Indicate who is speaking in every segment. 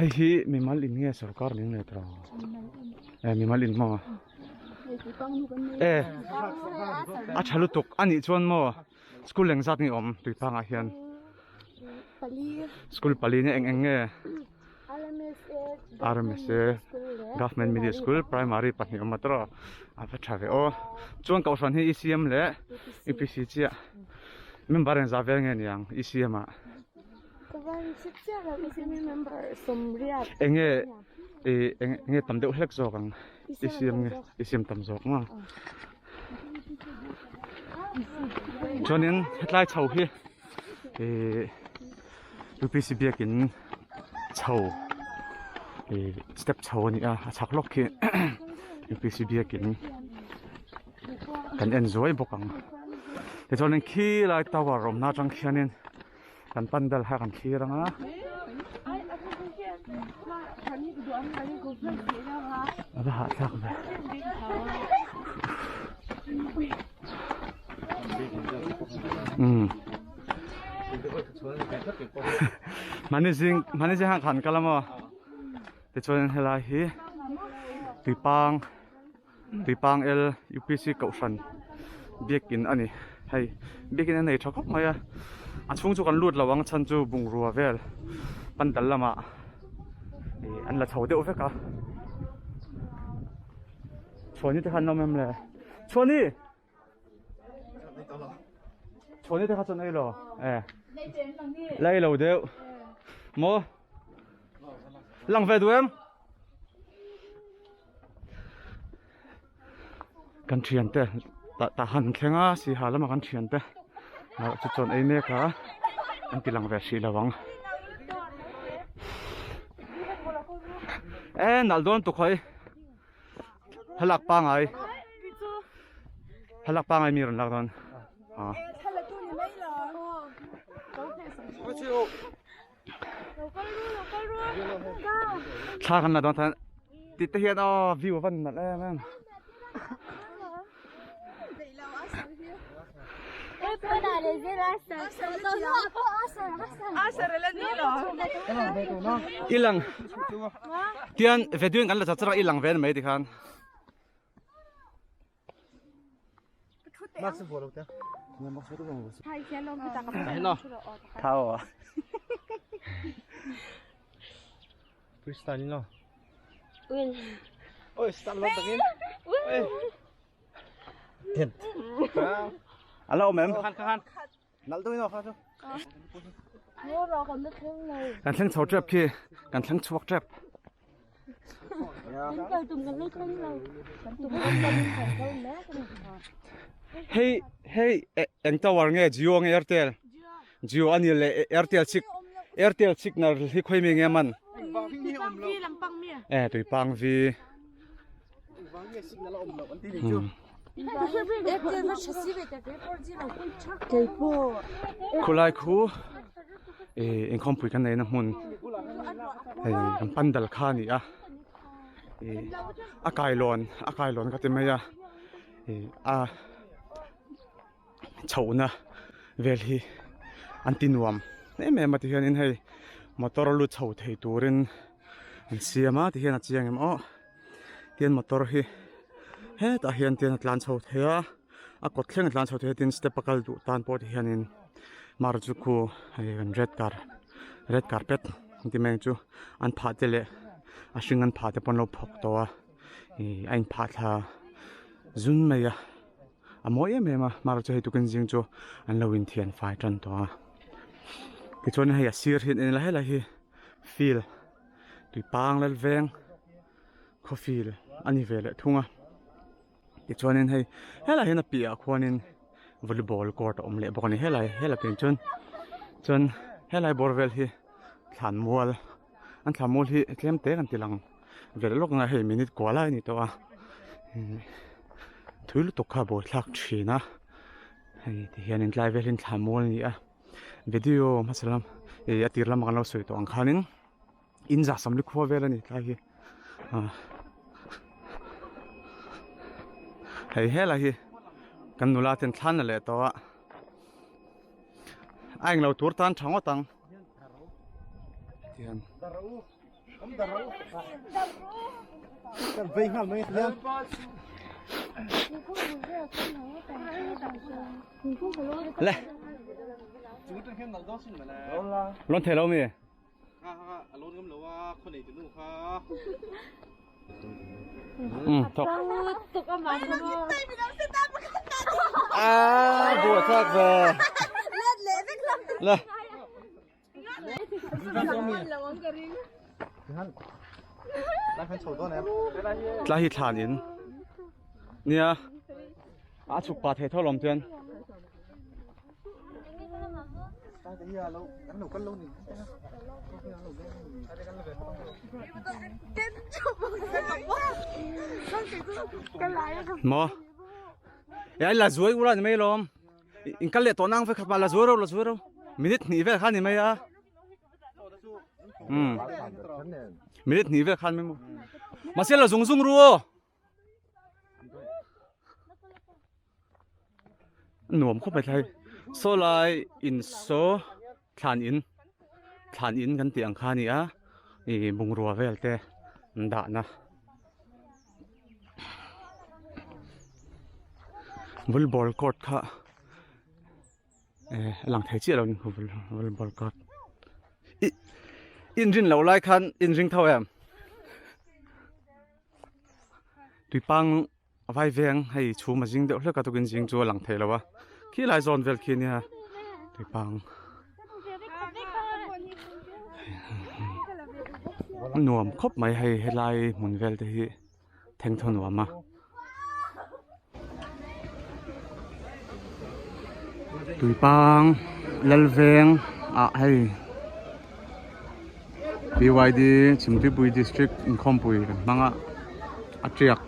Speaker 1: Hei hi mimal in nge sorkar ning leh tawh e mimal in maw e a tha lutuk a nih chuan maw school eng zat nge awm tuipang ah hian school pali nge eng eng nge RMSA government middle school primary pahnih awm a tawh a va tha ve aw chuan kohhran hi ECM leh UPC chiah member engzah vel nge niang ECM ah. Enge ih eng enge tam deuh hlek zawk ang i siam nge i siam tam zawk maw chuanin hetlai chho hi ih U P C biakin chho ih step chho a ni a a chhak lawk khi U P C biakin kan en zuai bawk ang tichuanin khilai tower awmna atang khianin. Kan pandal kha kan thlir ang a. A va hahthlak ve. Um. Mani zing mani zing han khan kalamo. Tichuan helai hi tuipang Tuipang L UPC Kohhran biakin a ni hei biakin a nei tha khawp mai a a chhung chu kan lut lo ang chhan chu bungrua vel pandal lamah ih an la chho deuh vek a chhuani te kha an awm em le chhuani chhuani te kha chuan ei lo e la ei lo deuh maw lang ve duh em. Kan thiante tah tah han thleng a sihal lama kan thiante ah chu chuan ei mek a an ti lang ve hrih lo ang e nalh dawn tuk hawi thlalak pangai thlalak pangai mi rawn lak dawn ah. Thla kan la dawn tan ti te hian aw view a van nalh em em. Ilang tian veduin kan la chat chara ilang ve mai tikhan. A lo awm em? Kan thleng chho tep khi kan thleng chhuak tep. Hei hei eng tower nge Jio nge Airtel? Jio a ni le Airtel sik Airtel signal hi khawi mi nge man? E tuipang vi. Khulai khu ih inkhawmpui kan neihna hmun hei kan pandal kha a ni a ih a kailawn a kailawn ka ti mai a ih a chhohna vel hi an ti nuam em em a tihianin hei motor lut chho thei turin an siam a tihian a chiang em aw tian motor hi hetah hian tian a tlan chho thei a a kawt thleng a tlan chho thei a tin step a kal duh tan pawh tihianin marzu khu hei kan red car red carpet an ti mai ang chu an phah te leh a hring an phah te pawh an lo phawk tawh a ih a inphah thla zun mai a. A mawi em em a hmar chu hei tukin zing chu an lo inthian fai tan tawh a tichuan hei a sir hi an en la helai hi field tuipang lal veng khaw field a ni ve leh thung a tichuanin hei helai hian a piahah khuanin volleyball court a awm leh bawk a ni helai helai pian chuan chuan helai bawr vel hi thlanmual an thlanmual hi tlem te kan ti lang. Velh lawk ngai hei minute kua lai a ni tawh a thui lutuk kha a buaithlak thin a hei ti hian in tlai vel hi thla mual a ni a video hmasa lam ih a tir lamah kan lo sawi tawh ang khanin in zah samli khua vel a ni tlai hi ah hei helai hi kan nula ten thlan la leh tawh a a englo tur tan tha ngawt ang tihian. Le. Lon thei lo mi? Thawk. Ah, bua thak ve. Le. Tla hi thlan in. Nia. A chuk pa thei tho lom chuan. Maw? E la zuai ula ni mai lawm. In kal leh tawh nang vekhat mah la zuai ro la zuai ro. Minute hnih vel khan ni mai a. Um. Minute hnih vel khan mai maw. Mahse la zung zung ru aw. Nuam khawp mai thlai saw lai in saw thlan in thlan in kan tih ang kha a ni a ih bungrua vel te an dah na volleyball court kha eh a lang thei chiah lo a ni volleyball court ih inrin loh lai khan inring tho em. Tuipang vai veng hei chhum a zing deuh hlek a tukin zing chu a lang thei lo a khi lai zawn vel khi nia tuipang nuam khawp mai hei helai hmun vel te hi thengthaw nuam a. Tuipang Lalveng ah hei BYD Chhimtuipui District inkhawmpui kan hmang a a tiak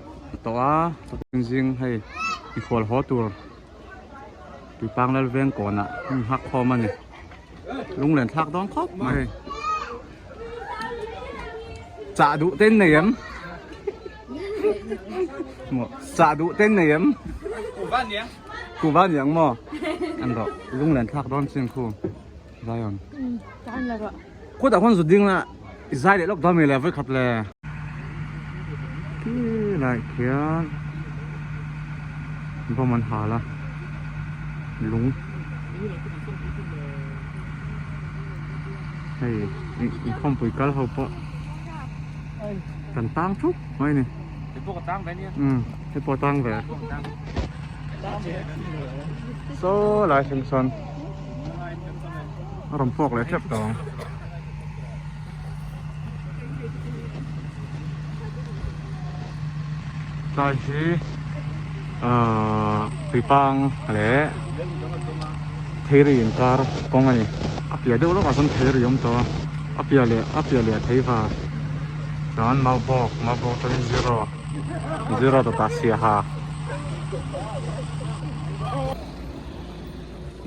Speaker 1: tawh a tukin zing hei mikhual haw tur Tuipang Lalveng kawnah hmun nghak khawm a ni lunglen thlak dawn khawp mai hei chah duh ten nei em. Chah duh ten nei em? Kuva niang maw? An rawh lunglen thlak dawn chin khu Zion. Khuatah khuan zu ding la i zai leh lawk dawn mi le vawi khat le. Khi lai khian bawm an hal a lung hei inkhawmpui kal ho pawh. Kan tang thup mai ni.
Speaker 2: Hei pawh ka tang ve nia.
Speaker 1: Um, hei pawh tang ve. Saw lai thleng sawn a rawn puak leh tep tawh ang. Tlai hi ahh tuipang leh theiri inkar kawng a ni. A piah deuh lawkah sawn theiri a awm tawh a. A piah leh a piah leh a thei va chuan mau bawk mau bawk chuan zero zero dawtah siaha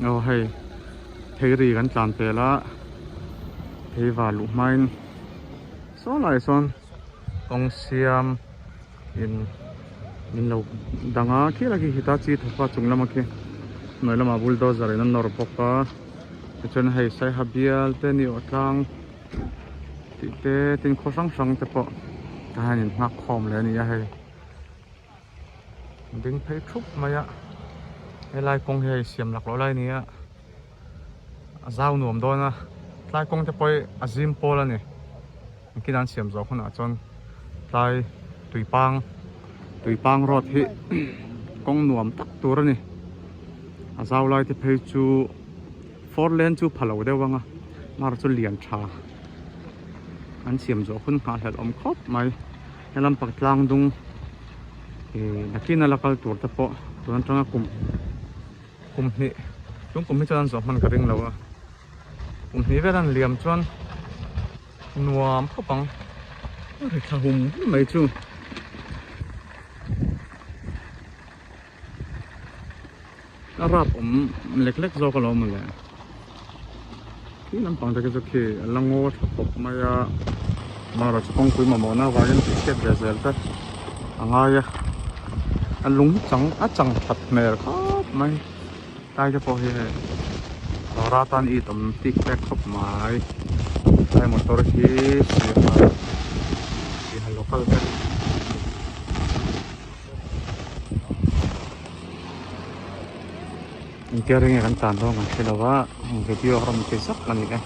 Speaker 1: aw hei thei ri kan tlan pel a thei va luh hmain saw lai sawn kawng siam in min lo dang a khi lai khi hitachi thawk a chung lama khi hnuai lamah bulldozer in a nawr bawk a. Tichuan hei saiha bial te ni awh tlang tih te tin khaw hrang hrang te pawh tah hian in nghak khawm leh a ni a hei ding phei thup mai a helai kawng hi hei siam lak loh lai a ni a a zau nuam dawn a tlai kawng te pawh hi a zim pawl a ni engtin an siam zawh hunah chuan tlai tuipang tuipang road hi kawng nuam tak tur a ni a zau lai te phei chu four lane chu pha lo deuh ang a mar chu lian tha an siam zawh hun nghahhlelh awm khawp mai helam pak tlang dung ih nakin a la kal tur te pawh tun atanga kum kum hnih tun kum hi chuan an zawh hman ka ring lo a kum hnih vel an liam chuan nuam khawp ang a ri thla hum hum mai chu. A rap awm lek lek zawk alawm mawle khi lampang te khi chu khi a la ngaw tha khawp mai a amaherawh chu kawngpui mamawhna avangin tih chhiat ve zel te a ngai a a lung chang a chang that hmel khawp mai tlai te pawh hi hei. Dawr atan it awm tik tek khawp mai helai motor hi sirha sirha local te a ni. Engtia ringe kan tlan dawn kan hre lo a video a rawn ti zak a ni e.